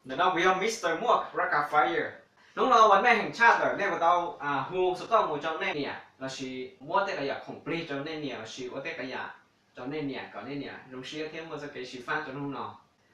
Ntawm no kuv yog Mr. Muaj Raka Fire. Hnub no Vas Mej Heem Tshaj tawm nej puas tau hu xov tooj mus rau nej niam lossis muab tej qee yam khoom plig rau nej niam lossis ua tej qee yam rau nej niam kom nej niam zoo siab thiab muaj txoj kev xyiv fab rau hnub no.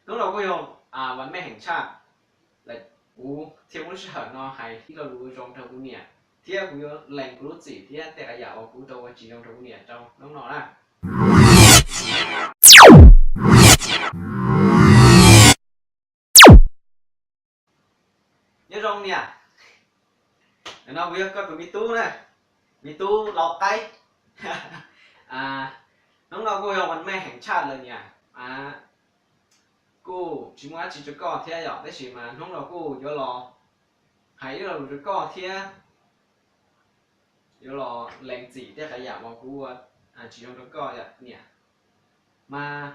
Hnub no kuj yog Vas Mej Heem Tshaj lawm, kuv thiaj muab lub sij hawm no hais ib lo lus zoo rau kuv niam thiab kuv yuav lees kuv lub txim thiab tej qee yam uas kuv tau ua tsis zoo rau kuv niam rau hnub no na. Nyob zoo niam, ntawm no kuv yog koj tus me tub na, me tub lau qaib. Hnub no kuj yog Vas Mej Heem Tshaj lawm niam, kuj tsis muaj dab tsi rau koj thiab yom, tab sis mas hnub no kuj yuav los hais ib lo lus rau koj thiab yuav los lees txim tej qee yam uas kuv ua tsis zoo rau koj niam. Mas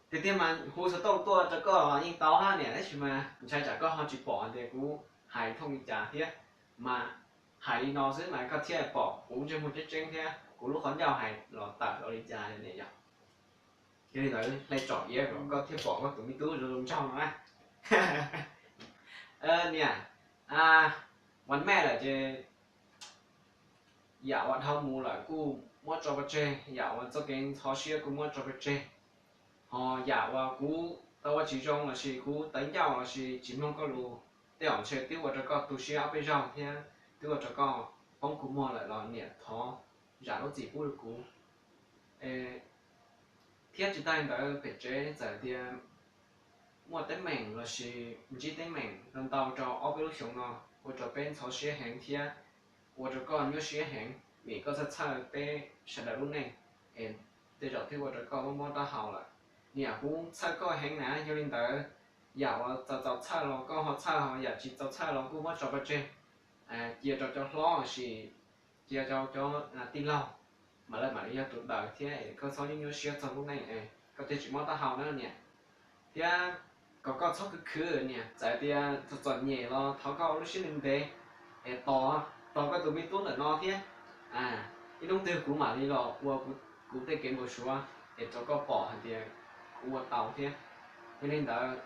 tiag tiag mas hu xov tooj tuaj rau koj los yeej tau hab niam, tab sis mas ntshai tsam koj ho tsis pom tias kuv hais thooj li cas thiab. Mas hais li no xwb mas koj thiaj pom kuv ntsej muag tseeb tseeb thiab kuv lub qhov ncauj hais los tawm los li cas niam yom. Yog li ntawd hle tsom iav kom koj thiaj pom koj tus me tub zoo zoo nraug no na. Niam, Vas Mej lawm ces yam uas dhau mus lawm kuj muab tso pov tseg, yam uas txoj kev ntxhov siab kuj muab tso pov tseg. Ho yam uas kuv tau ua tsis zoo lossis kuv tawv ncauj lossis tsis mloog koj lus, tej zaum ntshe twb ua rau koj tu siab ob peb zaug thiab twb ua rau koj poob kua muag lawm los niam thov zam lub txim pub rau kuv. Thiab tsis tas li ntawd pem tsev txawm tias muaj teeb meem lossis ntsib teeb meem ntau ntau rau ob peb lub xyoos no ua rau peb ntxhov siab heev thiab ua rau koj nyuaj siab heev vim koj txhawj txhawj peb sawv daws lub neej es tej zaum twb ua rau koj mob mob taub hau lawm. Niam kuv txhawj koj heev na, yog li ntawd yam uas txaus txaus txhawj los koj ho txhawj, ho yam tsis txaus txhawj los kuj muab tso pov tseg, cia rau cov hlob lossis cia rau cov tij laug, mas lawv mam li yog tus daws thiab es koj txhob nyuaj nyuaj siab txog lub neej es koj thiaj tsis mob taub hau na niam. Thiab kom koj txhob khwv khwv niam, txawm tias txom txom nyem los thov koj ua lub siab ntev ntev es tos, tos koj tus me tub ntawm no thiab. Ib hnub twg kuv mam li los ua kuv tej kev npau suav es rau koj pom hais tias kuv ua tau thiab. Yog li ntawd,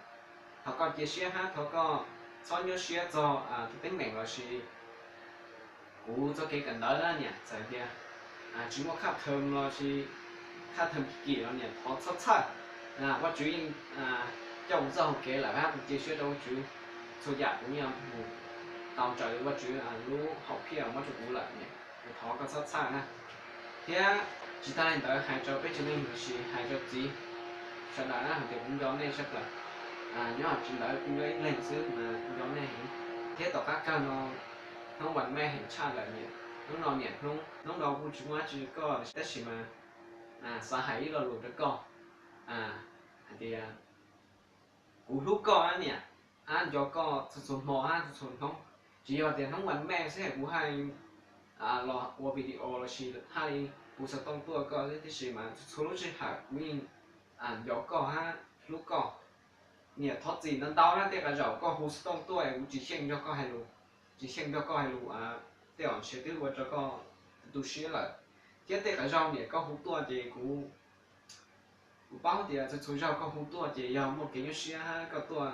thov koj cia siab hab thov koj txhob nyuaj siab txog tus teeb meem lossis kuv txoj kev kawm ntawv na niam. Txawm tias tsis muaj khaj theem lossis khaj theem kim kim los niam thov txhob txhawj. Vaj Tswv yeej coj kuv txoj hau kev lawm hab kuv cia siab rau Vaj Tswv. Txhua yam kuv yeej mus tau raws li Vaj Tswv lub hom phiaj muab rau kuv lawm niam, kuv thov koj txhob txhawj na. Thiab tsis tas li ntawd hais rau peb tsev neeg lossis hais rau txiv sawv daws na hais tias kuv nco nej sab plaws. Nyob hauv tsev ntawd kuv nco ib leeg xwb mas kuv nco nej heev. Thiab tom qab kawg no hnub Vas Mej Heem Tshaj lawm niam, hnub no niam hnub, hnub no kuj tsis muaj dab tsi koj tab sis mas xav hais ib lo lus rau koj hais tias kuv hlub koj na niam, hab nco koj txhua txhua hmo hab txhua txhua hnub. Tsis yog tias hnub Vas Mej xwb es kuv haj los ua video lossis haj li hu xov tooj tuaj koj xwb, tab sis mas txhua txhua lub sij hawm kuv yeej nco koj hab hlub koj. Niam thov txim ntau ntau na, tej qhov zaum koj hu xov tooj tuaj es kuv tsis xyeej nrog koj hais lus, tsis xyeej nrog koj hais lus, tej zaum ntshe twb ua rau koj tu siab lawm. Thiab tej qhov zaum niam koj hu tuaj ces kuv kuv paub tias txhua txhua zaug koj hu tuaj ces yog muaj kev nyuaj siab hab koj tuaj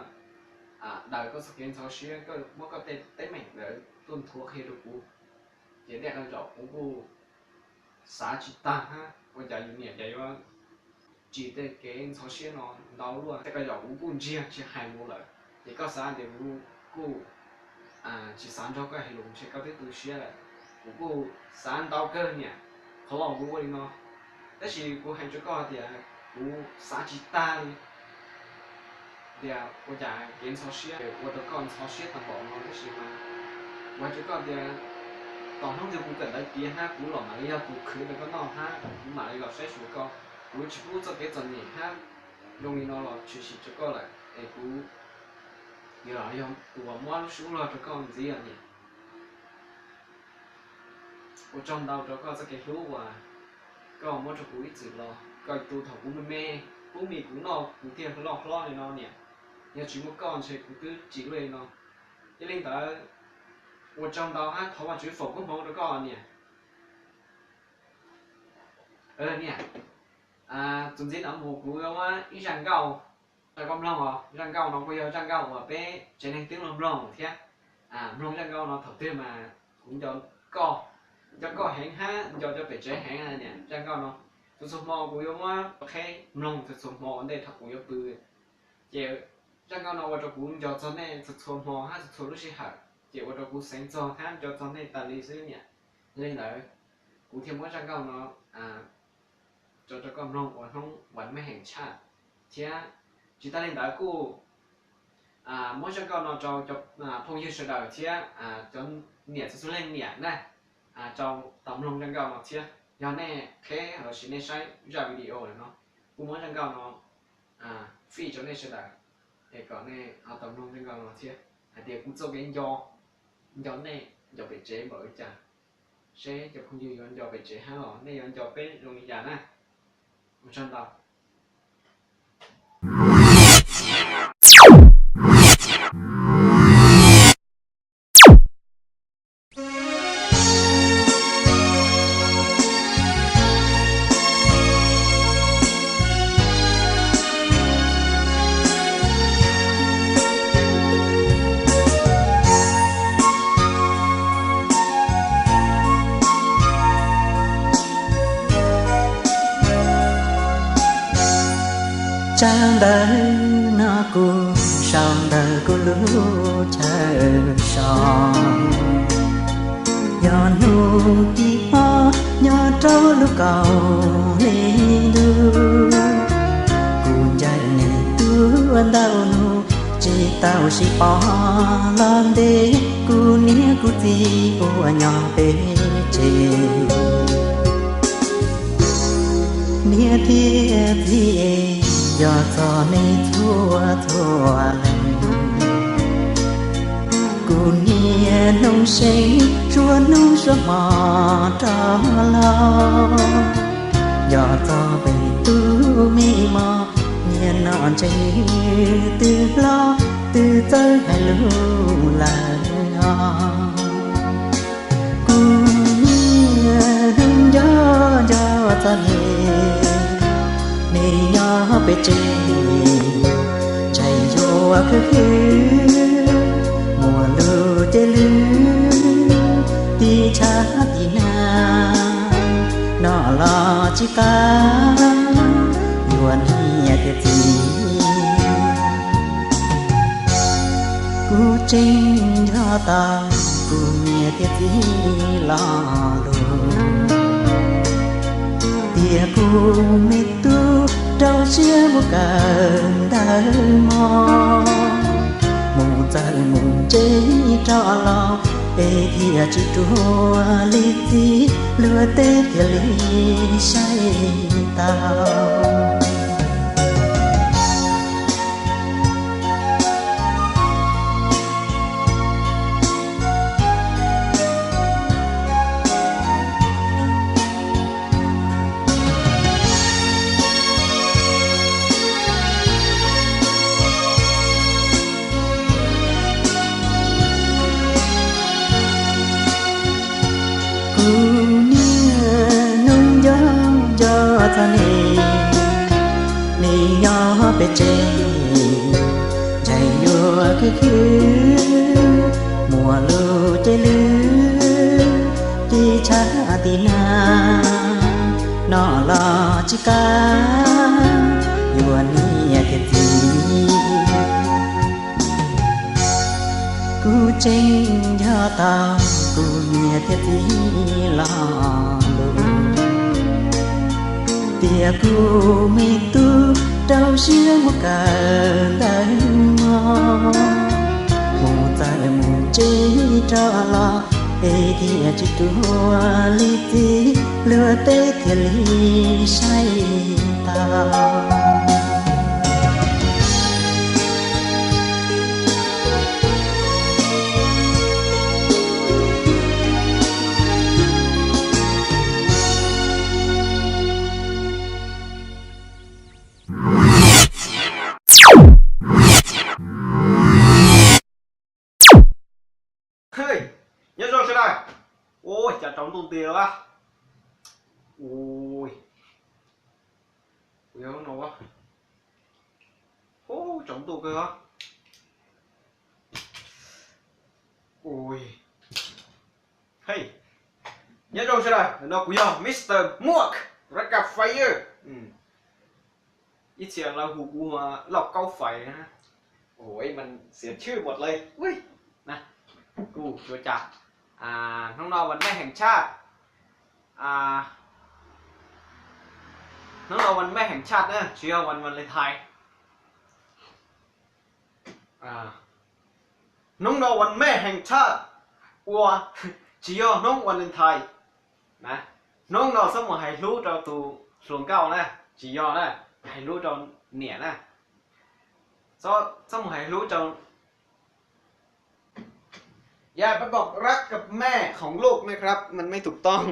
daws koj txoj kev ntxhov siab, koj muab koj tej teeb meem ntawd tuaj nthuav qhia rau kuv. Ces tej qhov zaum kuv kuj xav tsis tag hab ua cas yus niam cas yuav tsim tej kev ntxhov siab no ntau luaj. Tej qhov zaum kuv kuj ntsiag tsis hais mus lawm, ces koj xav tias kuv kuj tsis xav nrog koj hais lus ntshe koj twb tu siab lawm. Kuv kuj xav ntau kawg niam, qhov uas kuv ua li no, tab sis kuv hais rau koj tias kuv xav tsis tag li tias ua cas kev ntxhov siab ua rau koj ntxhov siab tag npaum no, tab sis mas kuv hais rau koj tias tom hnub twg kuv kawm ntawv tiav hab kuv los mam li yog tus khwv rau koj noj hab kuv mam li los saib xyuas koj. Kuv tsis pub txoj kev txom nyem hab zoo li no los tshwm sim rau koj lawm es kuv yuav los yog tus uas muab lub suab luag rau koj ntxiv os niam. Ua tsaug ntau rau koj txoj kev hlub uas koj muab rau kuv ib txwm los, koj tu thaum kuv me me, pub mis kuv noj kuv thiaj loj hlob li no niam. Yog tsis muaj koj ntshe kuv twb tsis luaj li no. Yog li ntawd, ua tsaug ntau hab thov Vajtswv foom koob hmoov rau koj niam. Niam, txuas ntxiv no mus kuv yuav muab ib zaj nkauj Rau koj mloog os, zaj nkauj no kuj yog zaj nkauj uas peb tsev neeg twb mloog mloog thiab. Mloog zaj nkauj no thaum twg mas kuv nco koj, nco koj heev hab nco cov pem tsev heev niam. Zaj nkauj no txhua txhua hmo kuv yuav muab qheb mloog txhua txhua hmo ua ntej thaum kuv yuav pw. Ces zaj nkauj no ua rau kuv nco txog nej txhua txhua hmo hab txhua txhua lub sij hawm, ces ua rau kuv xeev txog hab nco txog nej tas li xwb niam. Yog li ntawd, kuv thiaj muab zaj nkauj no tso rau koj mloog ua hnub vas meej heem tshaj. Thiab tsis tas li ntawd kuj muab zaj nkauj no rau cov phooj ywg sawv daws thiab cov niam txhua txhua leej niam na, rau tau mloog zaj nkauj no thiab. Yog nej qheb lossis nej saib zaj video no, kuv muab zaj nkauj no fij rau nej sawv daws, es kom nej ho tau mloog zaj nkauj no thiab hais tias kuv txoj kev nco, nco nej nco pem tsev npaum li cas, seb cov phooj ywg yuav nco pem tsev hab los nej yuav nco peb zoo li cas na. Ua tsaug ntau. Tsab ntawv no kuv sau ntawm kuv lub chaw so, yog hnub tim ob nyob rau lub kaum hli ntuj. Kuv ncaim nws tuaj ntau hnub tsis tau sib pom los ntev, kuv niam kuv txiv ua nyob pem tsev. Niam thiab txiv, yog txog nej txhua txhua leej, kuv niam hnoos seev suav hnub suav hmo rov los. Yog txog peb tug me mos, niam nom ntsej twb hlob twb txawj hais lus lawm os. Kuv niam hnoos nco nco txog nej, nej nyob pem tsev ntshai yuav khwv khwv, muaj lus ces lwm tim tshav tim nag, noj los tsis qab yuav niam thiab txiv. Kuv tseem nco tau kuv niam thiab txiv lo lus, tias kuv me tub rau siab mus kawm ntawv mos, mus txawm mus ntse rov los, peb thiaj tsis ruam li txiv, luag tej thiaj li saib tau. Kuv niam hnoos nco nco txog nej, nej nyob pem tsev ntshai yuav khwv khwv, muaj lus ces lwm tim tshav tim nag, noj los tsis qab yuav niam thiab txiv. Kuv tseem nco tau kuv niam thiab txiv lo lus, tias kuv me tub rau siab mus kawm ntawv mos, mus txawm mus ntse rov los, peb thiaj tsis ruam li txiv, luag tej thiaj li saib tau. Nyob zoo sawv daws. Ua cas rau ntuj nti lawm. Ua, kuv yog no, Ub, tsaus ntuj kawg os. Ui. Hey. Nyob zoo sawv daws, no kuv yog Mister Muaj Rab Kab Fire. Ib txhia lawv hu kuv ua Lauj Kaub Fais na. Ui, mas xiav tshwj muaj li. Ui. Na, kuv cuav cas. Hnub no vas mej heev tshaj. Hnub no vas mej heev tshaj na, tsis yog vas Valentine. Hnub no vas mej heev tshaj, ua tsis yog hnub Valentine na. Hnub no xob mus hais hlub rau tus hluas nkauj na, tsis yog na, hais hlub rau niam na. Xob, xob mus hais hlub rau อย่าไปบอกรักกับแม่ของลูกนะครับ มันไม่ถูกต้อง